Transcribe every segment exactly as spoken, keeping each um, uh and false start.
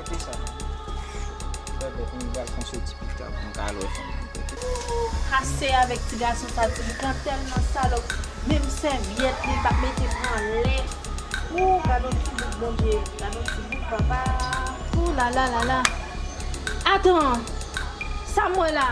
Se sa. Sa fè pou m pral fè yon soti pita pou m ka al wè fanmi m. Kase avèk ti gason sa, ti bouk lan tèlman salòp. Menm sèvyèt li pa mete anlè. Ou, gad yon ti bouk, Bondye, gad yon ti bouk, papa. Ou la la la la. Atan, sa m wè la?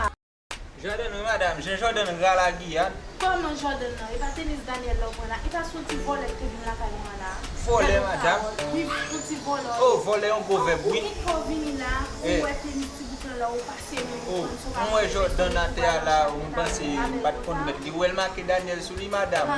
Jordan, wi, madanm. Jan Jordan gra la Giyàn. Kòman Jordan nan? E pa tenis Daniel la w pran la? E pa se yon ti vòlè ki te vin lakay mwen la? Vòlè, madanm? Wi, yon ti vòlè. Oh, vòlè yon gwo vèb, wi. Ou kite w vini la, ou wè tenis ti bouk lan la, ou pase menm, ou konn se w pa mwen wè Jordan atè a la, m panse m pa t konn mèt li. Ou wè l make Daniel sou li, madanm?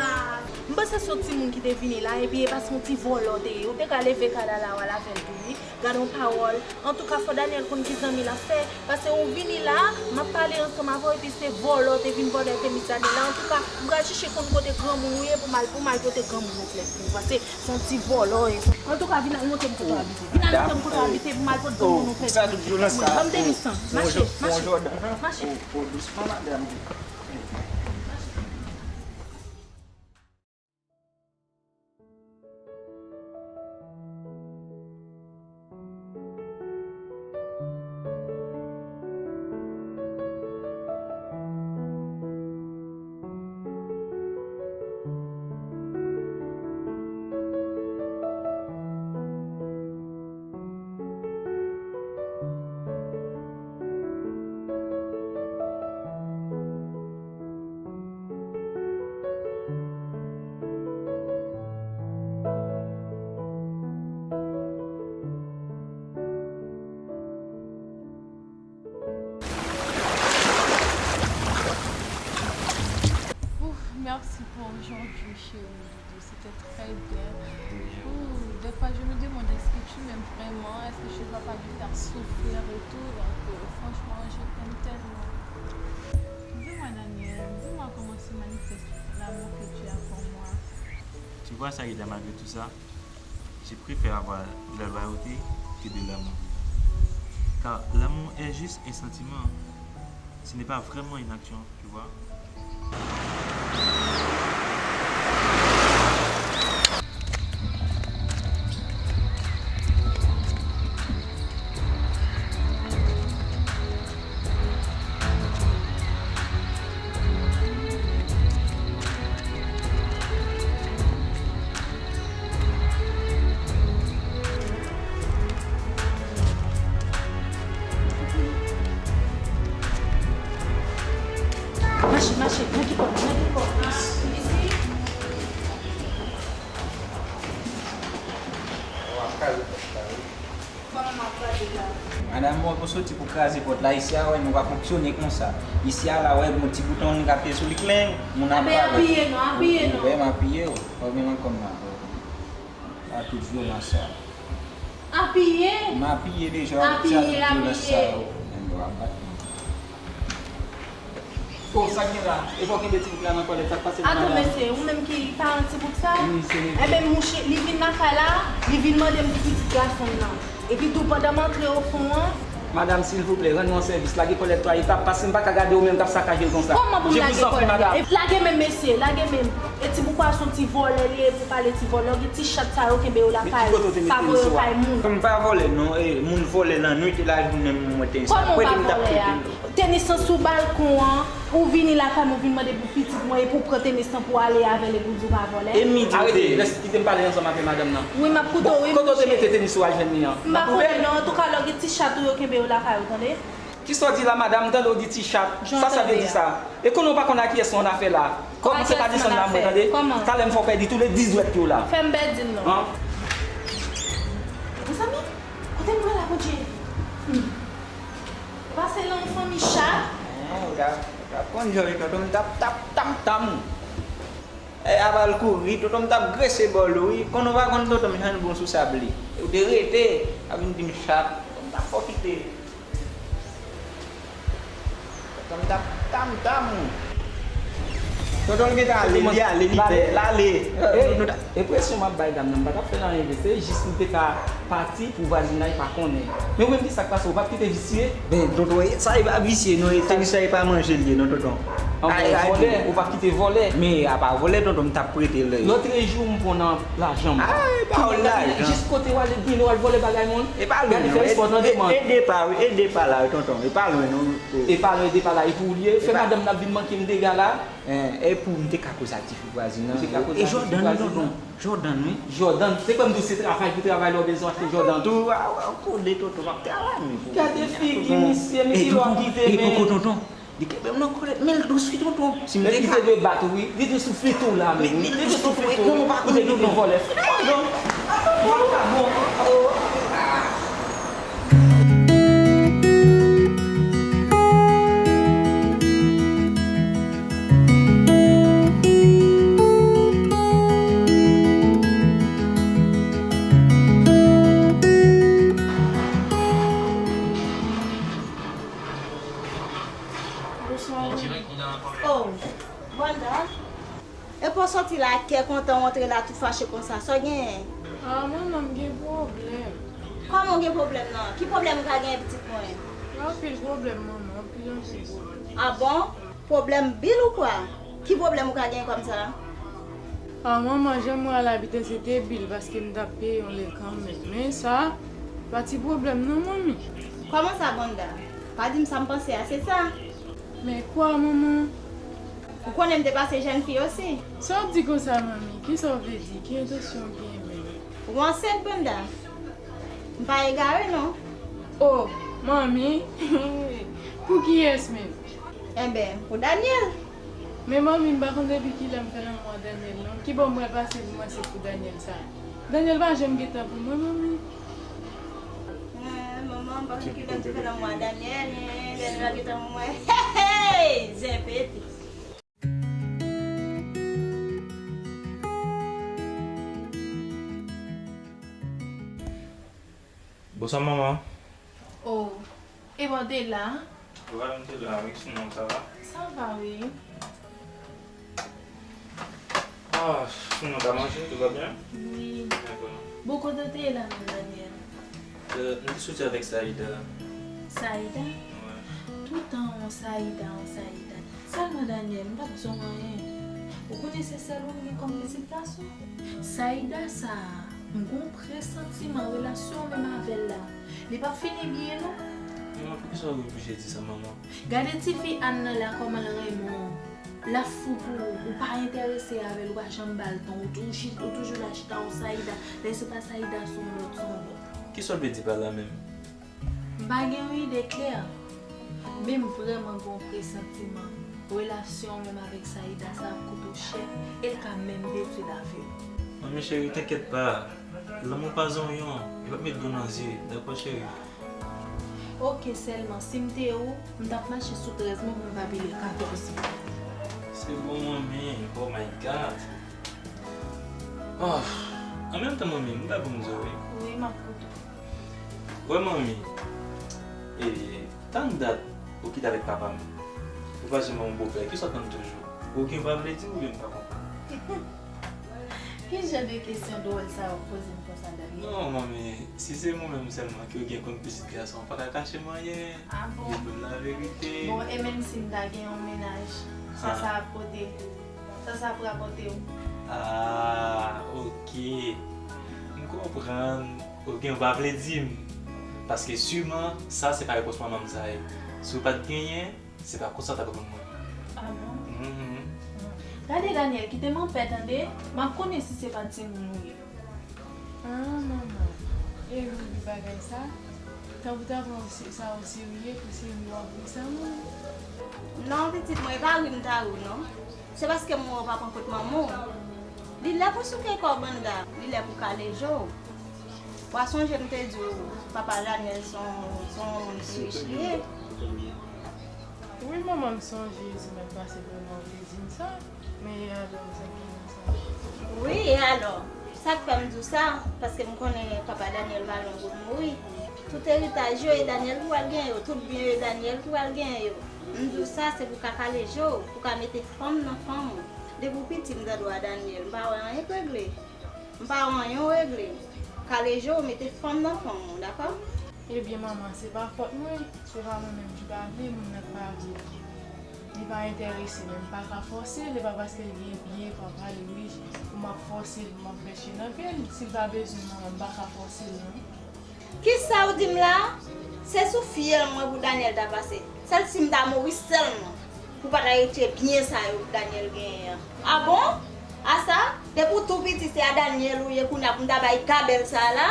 M panse se yon timoun ki te vini la, epi e pa se yon ti vòlè w te ye. Ou te ka leve kay la la, w al avè l tou, wi. Gad yon pawòl. Antouka, fò Daniel konn ki zanmi l ap fè. Paske ou vini la, m ap pale ansanm avè w, epi se vòlò te vin vòlò tenis Daniel la. Antouka, m pral chèche konn kote granmoun ou ye pou m al, pou m al pote granmoun ou plent pou ou. Paske se yon ti vòlò w ye. Antouka, vin al montre m kote w abite. Vin al montre m kote w abite pou m al pote granmoun ou plent pou ou. Ban m tenis lan. Mache, mache. Mache. Oh, dousman, madanm. Ouf, merci pour aujourd'hui, chérie. C'était très bien. Ouh, des fois, je me demande, est-ce que tu m'aimes vraiment? Est-ce que je ne dois pas lui faire souffrir et tout? Donc, euh, franchement, je t'aime tellement. Dis-moi, Daniel, dis-moi comment se manifeste l'amour que tu as pour moi. Tu vois, Saïda, malgré tout ça, je préfère avoir de la loyauté que de l'amour. Car l'amour est juste un sentiment. Ce n'est pas vraiment une action, tu vois. Mache, mache, nan ki pòt, nan ki pòt. Madanm, mwen pou soti pou kraze pòt la, isi a wè nou pa fonksyone konsa. Isi a la wè gon ti bouton nou kapye sou li, klenk, moun ap pale. Apiye non, apiye non. Wè, m apiye w. Fò gen ankò m la. A tout vyolans sa. Apiye. M apiye deja, apiye, apiye. Sa tout vyolans sa yo. Menm yo ap bat mwen. Oh, sa k gen la? E pa w kenbe ti bouk la nan kòlèt, sa k pase la, madanm? Atann, mesye, ou menm ki paran ti bouk sa? Wi, se li. Enben, mouche, li vin lakay la, li vin mande m pou pitit gason m nan. Epi tou, pandan m antre o fon an, Madanm, silvouplè, rann mwen sèvis. Lage kòlèt twa etap, paske m pa ka gade ou menm k ap sakaje l konsa. Kòman pou m lage kòlèt? Je vous en prie, madame. Lage men, mesye, lage men. E ti bouk sa se yon ti vòlè li ye, pou pale ti vòlè. Gen ti chat sa yo kenbe yo lakay, pa voye yo kay moun. M pa vòlè non, e, moun vòlè lannwit e lajounen m mwen tenis la. Kòman w pa vòlè a? Tenis lan sou balkon an, ou vini lakay mwen, ou vin mande pou pitit mwen, epi w pran tenis lan pou w ale avè l, epi w di w pa vòlè. Arete, lès, kite m pale ansanm avè madanm nan. Wi, m ap koute w, wi, monchè. Kote w te mete tenis ou al jwenn li an? M pa konnen non, antouka lè w gen ti chat ou yo kenbe yo lakay ou, tande? Kisa w di la, madanm? M tande w di ti chat. Sa sa vle di sa? E konnen w pa konn a kiyès ou annafè la. Kòman se pa desann la mwen, tande? Talè m fè w pèdi tou le dis dwèt yo la. Fè m pèdi l non. Mezanmi, kote m pral la, Bondye? Hmm. Pase nan yon fanmi chat. Ou ta, ou ta konn jan tonton m t ap tap tam tam. E, a bal kouri, tonton m t ap grese bòl ou, wi. Konn ou pa konn tonton m jan l bon sou sab li. Ou te rete, ap vin di m chat. Tonton m t ap fè w kite. Tonton m t ap tam tam. Tonton l gentan ale, li ale, li pè, l ale. Enpresyon m ap bay dam nan, m pa t ap fè l anyen vre. Se jis m te ka Pati pou vwazinay pa konnen. Men ou menm, ki sa k pase? Ou p ap kite visye? Ben, tonton, e, sa e pa visye, non, e, se sa e pa manje l ye, non, tonton. An bon vòlè, ou p ap kite vòlè. Men, apa vòlè, tonton, m t ap prete l. Lòtrejou, m pran nan lajan m. Ay, pawòl lajan. Jis kote w ale, byen, w al vòlè bagay moun. E pa lwen, non. Gade, fè espò, tande man. E depa, wi, e depa la, wi, tonton, e pa lwen, non. E pa lwen, e depa la, e pou ou l ye. Fè madanm nan ap vin manke m dega la. E pou m te ka koze ak tifi vwazin nan. E Jordan, wi, tonton. Jordan, wi. Jordan, se kwè m di w se travay pou travay lè w bezwen achte Jordan tou. Ou konnen tonton, m ap travay men pou ou. Gade figi misye, men ki lè w ap kite men. E poko tonton, li kenbe m nan kòlèt, men l dous wi tonton. Si m te ka. Li te dwe bat ou wi, li te souflete w la menm. Li te souflete w, ou te kite vòlè. Tonton, pa bon, pa bon. Oh, Wanda. Epi w soti la ak kè kontan, w antre la tou fache konsa. Sa w genyen? Ah, manman, m gen pwoblèm. Kòman w gen pwoblèm nan? Ki pwoblèm ou ka genyen, pitit mwen? Gen anpil pwoblèm, manman, anpil, anpil pwoblèm. Ah bon? Pwoblèm bil ou kwa? Ki pwoblèm ou ka genyen kòmsa? Ah, manman, jan m wè a la, biten se te bil, paske m t ap peye yon lè kanmenm. Men sa, pa ti pwoblèm non, manmi. Kòman sa, Wanda? Pa di m sa m panse a, se sa? Men kwa, manman? Ou konnen m te pase jèn fi osi. Sa w ap di konsa, manmi? Kisa w vle di? Ki entansyon w genyen menm? Ou ansent, Wanda? M pa egare, non. Oh, manmi! Pou kiyès menm? Enben, pou Daniel. Men manmi, m pa konn depi kilè m fè lanmou a Daniel, non. Kibò m pral pase pou m ansent pou Daniel sa? Daniel pa janm gen tan pou mwen, manmi. Eh, manman, m pa konn kilè m te fè lanmou a Daniel, eh, Daniel pa gen tan pou mwen. Hey, hey! Zen pete. Bonswa manman. Oh, e bò w te la? Wi, m te la wi, sinon sa va? Sa va wi. Ah, sinon w ta manje, tout va byen? Wi. Dakò. Bon, kote w te ye la menm, Daniel? Euh, m te soti avèk Saïda. Saïda? Wi. Toutan on Saïda, on Saïda. Sèlman Daniel, m p ap di w anyen. Ou konnen se sèl ou m gen kòm pitit gason. Saïda sa a, m gon presantiman relasyon w menm avè l la, li p ap fini byen non. Manman, poukisa w oblije di sa, manman? Gade tifi Ann nan la kòman l renmen w. L ap fou pou ou, ou pa enterese avè l, ou pa janm ba l tan, ou tou-, ou toujou la chita, ou Saïda, lè se pa Saïda se yon lòt, se yon lòt. Kisa w vle di pa la menm? M pa gen yon ide klè, men m vrèman gen yon presantiman relasyon w menm avèk Saïda sa ap koute w chè e l ka menm detwi lavi w. Manmi cheri, t'inquiète pas, lanmou pa zonyon, li p ap met dlo nan zye, dakò cheri? Oke, sèlman si m te ou, m t ap mache sou trèz men pou m pa pile katòz men. Se bon manmi, oh my God. Oh, an menm tan manmi, m ta bon m di w wi. Wi, m ap koute w. Wè manmi, e, tann dat ou kite avèk papa m, ou pa janm yon bopè, kisa w tann toujou? Ou gen vwa vle di m oubyen m pa konprann? Ki jan de kesyon dwòl sa w ap poze m konsa, Daniel? Non, manmi, si se mwen menm sèlman ke w gen kòm pitit gason, w pa ka kache m anyen. Ah bon? Ou di m laverite. Bon, e menm si m ta gen yon mennaj, sa sa ap pote? Sa sa ap rapòte w? Ah, oke. M konprann. Oubyen ou pa vle di m. Paske siman, sa se pa repons manman m sa ye. Si w pa t genyen, se pa konsa w t ap reponn mwen. Ah bon? Mhm. Gade Daniel, kite m anpè tande, m ap konnen si se pa timoun ou ye. Ah, manman, e ou di bagay sa? Tanpri ta pran sa oserye, pou serye w ap di sa, manman. Non, pitit mwen, e pa ri m ta ri w, non. Se paske m wè w pa pran kont manman w. Li lè pou souke kò w, Wanda, li lè pou kale je w. W a sonje m te di w, papa Daniel se yon, se yon moun ki rich li ye. Wi, manman, m sonje, se menm pase vrèman w te di m sa. Men e alò, sa k gen nan sa? Wi, e alò? Sa k fè m di w sa, paske m konnen papa Daniel pa lwen pou l mouri. Tout eritaj yo, e Daniel pou al genyen yo. Tout byen yo, e Daniel pou al genyen yo. M di w sa, se pou w ka kale je w, pou w ka mete fanm nan fanm ou. Depi w piti, m tande w a Daniel, m pa wè anyen k regle. M pa wè anyen w regle. Kale je w, mete fanm nan fanm ou, dakò? Ebyen, manman, se pa fòt mwen, se pa mwen menm ki pa vle, moun nan k pa vle. Li pa enterese, men m pa ka fòse l, e pa paske l gen byen papa l riche pou m ap fòse l, pou m ap fè chen nan pye l. Si l pa bezwen manman, m pa ka fòse l, non. Kisa w di m la? Se sou fyèl mwen pou Daniel ta pase. Sèl si m ta mouri sèlman pou pa ta retire byen sa yo Daniel genyen an. A bon? A sa? Depi w tou piti se a Daniel ou ye, kounye a pou m ta bay gabèl sa la,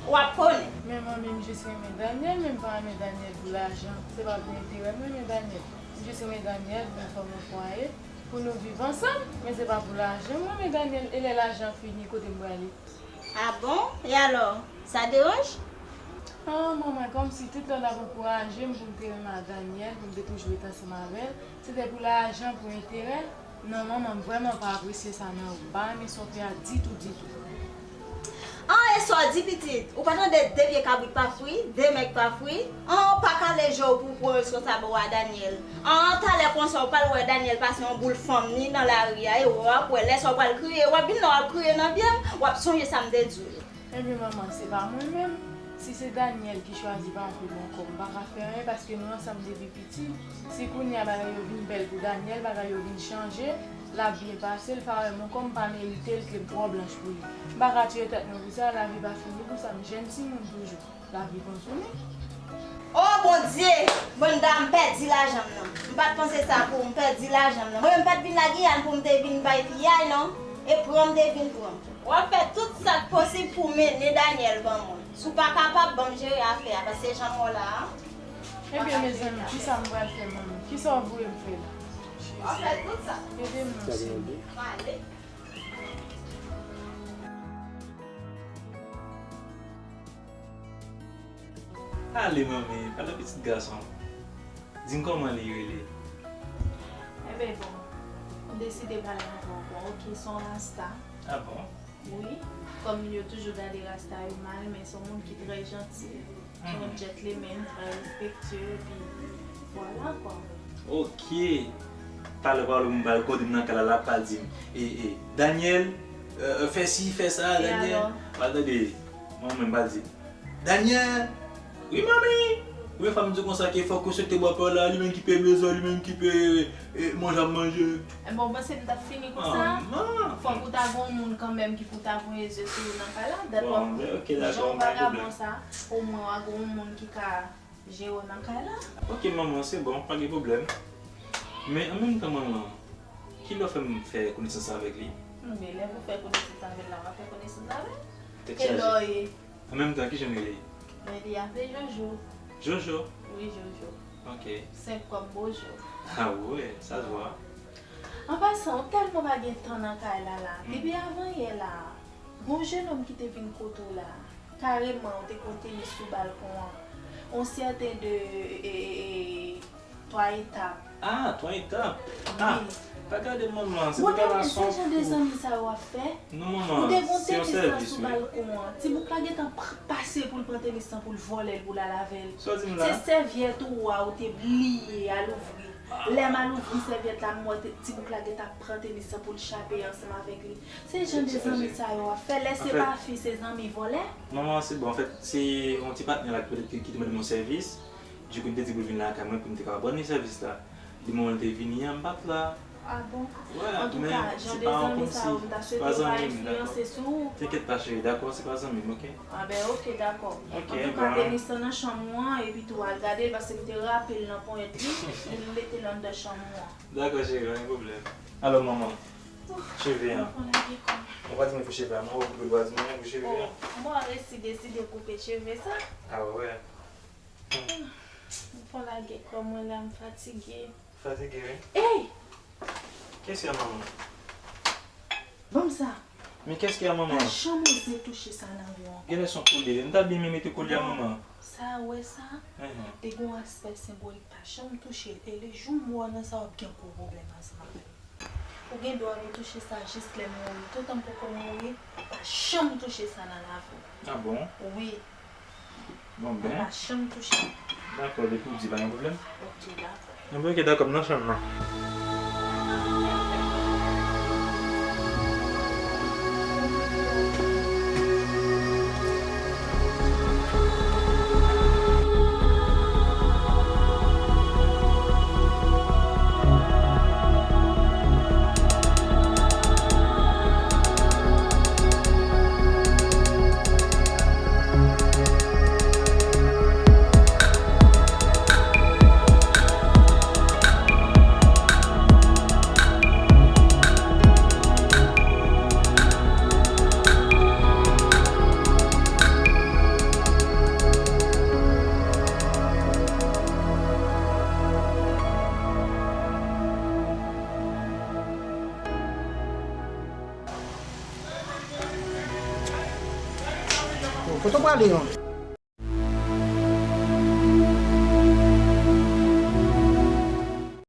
w ap konnen. Men manmi, m jis renmen Daniel, men m pa renmen Daniel pou lajan. Se pa pou enterè m renmen Daniel. M jis renmen Daniel pou n fòme yon fwaye, pou nou viv ansanm, men se pa pou lajan. M renmen Daniel, e lè lajan fini, kote m prale? A bon? E alò, sa deranje? Ah, manman, kòmsi tout lè w t ap ankouraje m pou m te renmen ak Daniel, pou m te toujou ret ansanm avè l, se te pou lajan, pou enterè? Non, manman, m vrèman pa apresye sa nan ou. M pa renmen sa w fè a ditou, ditou. An, e sa w di, pitit? Ou pa tande de vye kabrit pa fri, de mèg pa fri? An, ou pa kale je w pou w pran responsab ou a Daniel. An, talè konsa, ou pral wè Daniel pase yon boul fanm ni nan lari a, e w ap wè, lè sa w pral kriye, w ap vin la, w ap kriye nan pye m, w ap sonje sa m te di w yo. Ebyen, manman, se pa mwen menm. Si se Daniel ki chwazi pa antre bò kò m, m pa ka fè anyen paske nou ansanm depi piti. Si kounye a bagay yo vin bèl pou Daniel, bagay yo vin chanje, l ap byen pase, l pa wè m ankò, m pa merite l, ke m twò blanch pou li. M pa ka tiye tèt mwen pou sa, lavi pa fini pou sa, m jèn timoun toujou. Lavi kontinye. O Bondye! Banda, m pèdi lajan m nan. M pa t panse sa pou ou, m pèdi lajan m nan. Mwen menm m pa t vin la Giyàn pou m te vin bay piyay non. E pran m te vin pran. W ap fè tout sa k posib pou w mennen Daniel ban mwen. Si w pa kapab, ban m jere afè a, paske jan m wè w la a. Ebyen, mezanmi, kisa m pral fè, manmi? Kisa w voye m fè la? W ap fè tout sa. Ede m non, Senyè. Ale. Ale, manmi, pale pitit gason. Di m kòman li rele. Enben, bon, m deside pale avè w, bon, oke, se yon rasta. A bon? Wi, kòm yo toujou gade rasta yo mal, men se yon moun ki trè janti, se yon gentleman, trè respektye, epi vwala, kwa. Oke. Talè, pale m, pral kote m nan kay la, l ap pral di m, e, e, Daniel, e, fè si, fè sa, Daniel. Pral tande, manman m pral di, Daniel! Wi, manmi! Premye fwa m di w konsa ke fòk ou respekte bòpè w la, li menm ki peye bezwen, li menm ki peye, e, manje ap manje. Enben, w panse m t ap fini konsa? Fòk ou ta gen yon moun kanmenm ki pou ta voye zye sou ou nan kay la. Dat w ap jan w vagabon sa, omwen w a gen yon moun ki ka jere w nan kay la. Oke, manman, se bon, pa gen pwoblèm. Men an menm tan, manman, kilè w fè m fè konesans avèk li? Men lè pou fè konesans avè l la, w a fè konesans avè l. Tèt chaje. Kilè w ye? An menm tan, kijan l rele? Men li aple Jojo. Jojo? Wi, Jojo. Ok. Senp kòm bonjou. Ah ouais, ça se voit. An pasan, ou tèlman pa gen tan nan kay la la. Hmm. Depi avan yè la, gon jennonm ki te vin kote w la, kareman, ou te konte li sou balkon an. On sèten de, e, e, e, Twa etap. Ah, twa etap. Ah, pa gade manman, se yon gason fou. Ou te konn se jan de zanmi sa yo ap fè? Non, manman, se yon sèvis, wi. Ou te konn tenis la sou balkon an. Ti bouk la gentan pr-, pase pou l pran tenis lan pou l vòlè l, pou l al avè l. Sa w di m la? Se sèvyèt ou a, ou te bliye al ouvri. Lè m al ouvri sèvyèt la, m wè te-, ti bouk la gentan pran tenis lan pou l chape ansanm avèk li. Se jan de zanmi sa yo ap fè. Lè se pa fi, se zanmi vòlè. Manman, se bon, anfèt, se yon ti patnè la ki, ki, ki te mande m yon sèvis. Dikou, m te di pou l vin lakay mwen pou m te kapab rann li sèvis la. Depi moman l te vini an, m pa t la. Ah bon? Antouka, jan de zanmi sa yo, m ta swete yo pa enfliyanse sou ou. Tenkèt pa, cheri, dakò, se pa zanmi m, ok? Ah ben, ok, dakò. Antouka, tenis lan nan chanm ou an, epi tou al gade l, paske m te rape l nan ponyèt li, m mete l anndan chanm ou an. Dakò, cheri, pa gen pwoblèm. Alò, manman, cheve an. Ou pa di mwen fè cheve a, mwen wè w koupe l, ou pa di mwen fè cheve an. Oh, mwen resi deside koupe cheve sa. Ah ouais. M fon lage kò mwen la, m fatige. Fatige, wi. Ey! Qu'est-ce qu'il y a, maman? Ban m sa. Mais qu'est-ce qu'il y a, maman? Pa janm oze touche sa nan vi w ankò. Genlè se yon kolye. M ta byen renmen mete kolye a, manman. Sa a, w wè sa? Te gen yon aspè senbolik, pa janm touche l. E le jou m wè w nan sa, w ap gen gwo pwoblèm ansanm avè m. Ou gen dwa retouche sa jis lè m mouri. Toutan m poko mouri, pa janm touche sa nan lavi w. Ah bon? Wi. Bon, ben. Pa janm touche. Dakò, depi w di, pa gen pwoblèm. Ok, dakò. Bon, ben, ok, dakò, m nan chanm nan. Kote w prale an?